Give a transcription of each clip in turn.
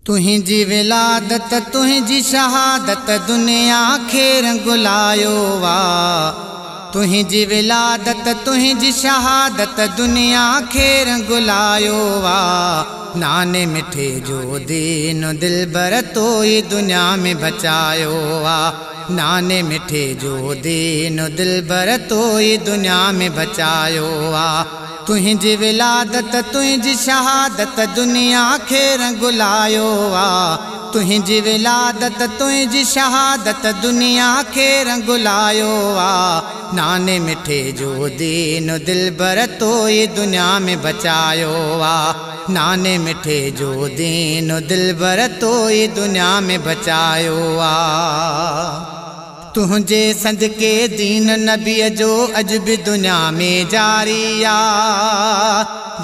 तुंहिंजी विलादत तुंहिंजी शहादत दुनिया खे रंग लायो आ। तुंहिंजी विलादत तुंहिंजी शहादत दुनिया खे रंग लायो आ। नाने मिठे जो दीन दिलबर तोई दुनिया में बचायो आ। नाने मिठे जो दीन दिलबर तोई दुनिया में बचायो आ। तुंहिंजी विलादत तुंहिंजी शहादत दुनिया खे रंग लायो आ। तुंहिंजी विलादत तुंहिंजी शहादत दुनिया खे रंग लायो आ। नाने मिठे जो दीन दिलबर तोई दुनिया में बचायो आ। नाने मिठे जो दीन दिलबर तोई दुनिया में बचायो आ। तुंहिंजे सदके दीन नबीअ जो अॼु बि दुनिया में जारी आ।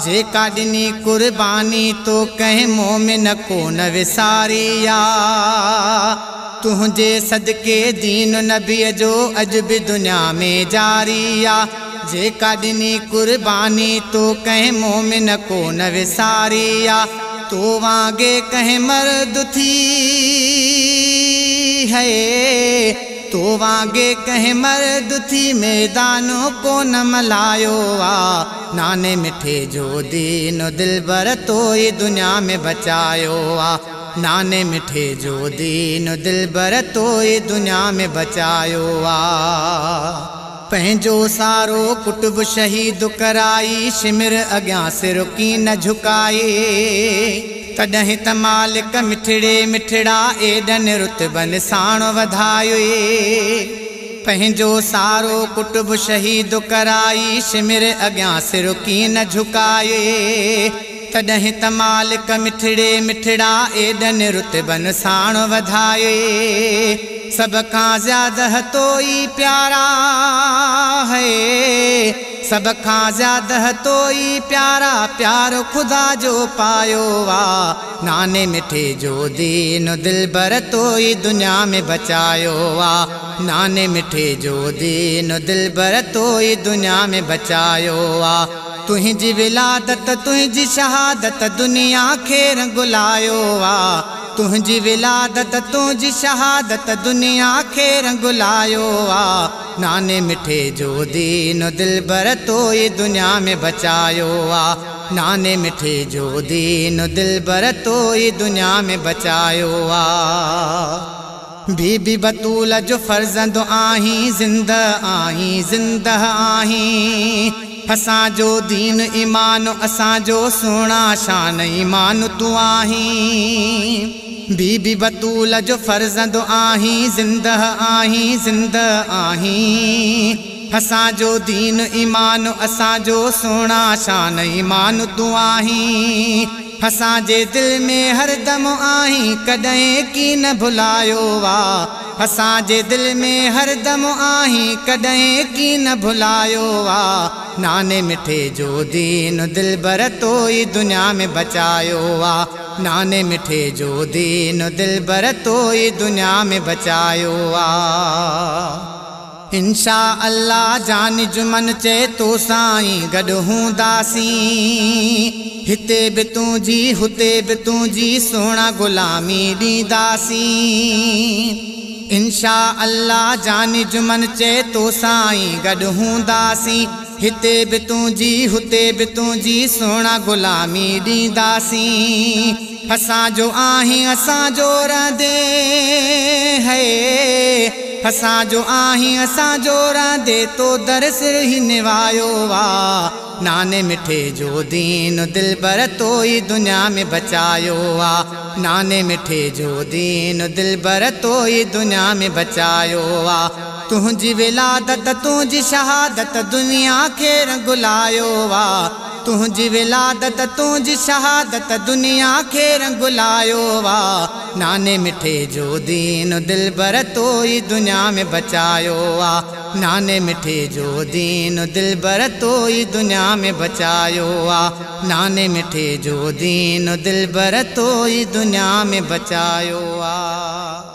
जेका ॾिनी कुर्बानी तो कंहिं मोमिन कोन विसारी आ। तुंहिंजे सदके दीन नबीअ जो अॼु बि दुनिया में जारी आ। जेका ॾिनी कुर्बानी तो कंहिं मोमिन कोन विसारी आ। तो वांगे कंहिं मर्द थी है, तो वांगे कंहिं मर्द थी मैदान कोन मलायो आ। नाने मिठे जो दीन दिलबर तोई दुनिया में बचायो आ। नाने मिठे जो दीन दिलबर तोई दुनिया में बचायो आ। पंहिंजो सारो कुटुब शहीद कराई, शिमिर अॻियां सिर की न झुकाए। तॾहिं त मालिक मिठड़े मिठड़ा एॾनि रुतबनि साण वधायो। पंहिंजो सारो कुटुब शहीद कराई, शिमिर अॻियां सिर की न झुकाए। तॾहिं त मालिक मिठड़े मिठड़ा एॾनि रुतबनि साण वधाए। सब खां ज़्यादा तोई प्यारा है, सब खां ज़्यादा तोई प्यारा प्यार खुदा जो पायो आ। नाने मिठे जो दीन दिलबर तोई दुनिया में बचायो आ। नाने मिठे जो दीन दिलबर तोई दुनिया में बचायो आ। तुंहिंजी विलादत तुंहिंजी शहादत दुनिया खे रंग लायो आ। तुंहिंजी विलादत तुंहिंजी शहादत दुनिया खे रंग लायो आ। नाने मिठे जो दीन दिलबर तोई दुनिया में बचायो आ। नाने मिठे जो दीन दिलबर तोई दुनिया में बचायो आ। बीबी बतूल जो फर्ज़ंद आहीं, ज़िंदा आहीं ज़िंदा आहीं। असांजो दीन ईमान असांजो सुहिणा शान ईमान तूं आहीं। बीबी बतूल जो फर्ज़ंद आहीं, ज़िंदा आहीं ज़िंदा आहीं। असांजो दीन ईमान असांजो सुहिणा शान ईमान तूं आहीं। असांजे दिल में हरदम आहीं, कॾहिं की न भुलायो आ। असांजे दिल में हरदम आहीं, कॾहिं की न भुलायो आ। नाने मिठे जो दीन दिलबर तोई दुनिया में बचायो आ। नाने मिठे जो दीन दिलबर तोई दुनिया में बचायो आ। इंशा अल्लाह जान जुमन चे तो साईं गॾु हूंदासीं। हिते बि तुंहिंजी हुते बि तुंहिंजी सुहिणा गुलामी ॾींदासीं। इंशा अल्लाह जान जुमन चे तो साईं गॾु हूंदासीं। हिते बि तुंहिंजी हुते बि तुंहिंजी सुहिणा गुलामी ॾींदासीं। असांजो आहीं असांजो रहंदे है, असांजो आहीं असांजो रहंदे तो दर सिर ही निवायो आ। नाने मिठे जो दीन दिलबर तोई दुनिया में बचायो आ। नाने मिठे जो दीन दिलबर तोई दुनिया में बचायो आ। तुंहिंजी विलादत तुंहिंजी शहादत दुनिया खे रंग लायो आ। तुंहिंजी विलादत तुंहिंजी शहादत दुनिया खे रंग लायो आ। नाने मिठे जो दीन दिलबर तोई दुनिया में बचायो आ। नाने मिठे जो दीन दिलबर तोई दुनिया में बचायो आ। नाने मिठे जो दीन दिलबर तोई दुनिया में बचायो आ।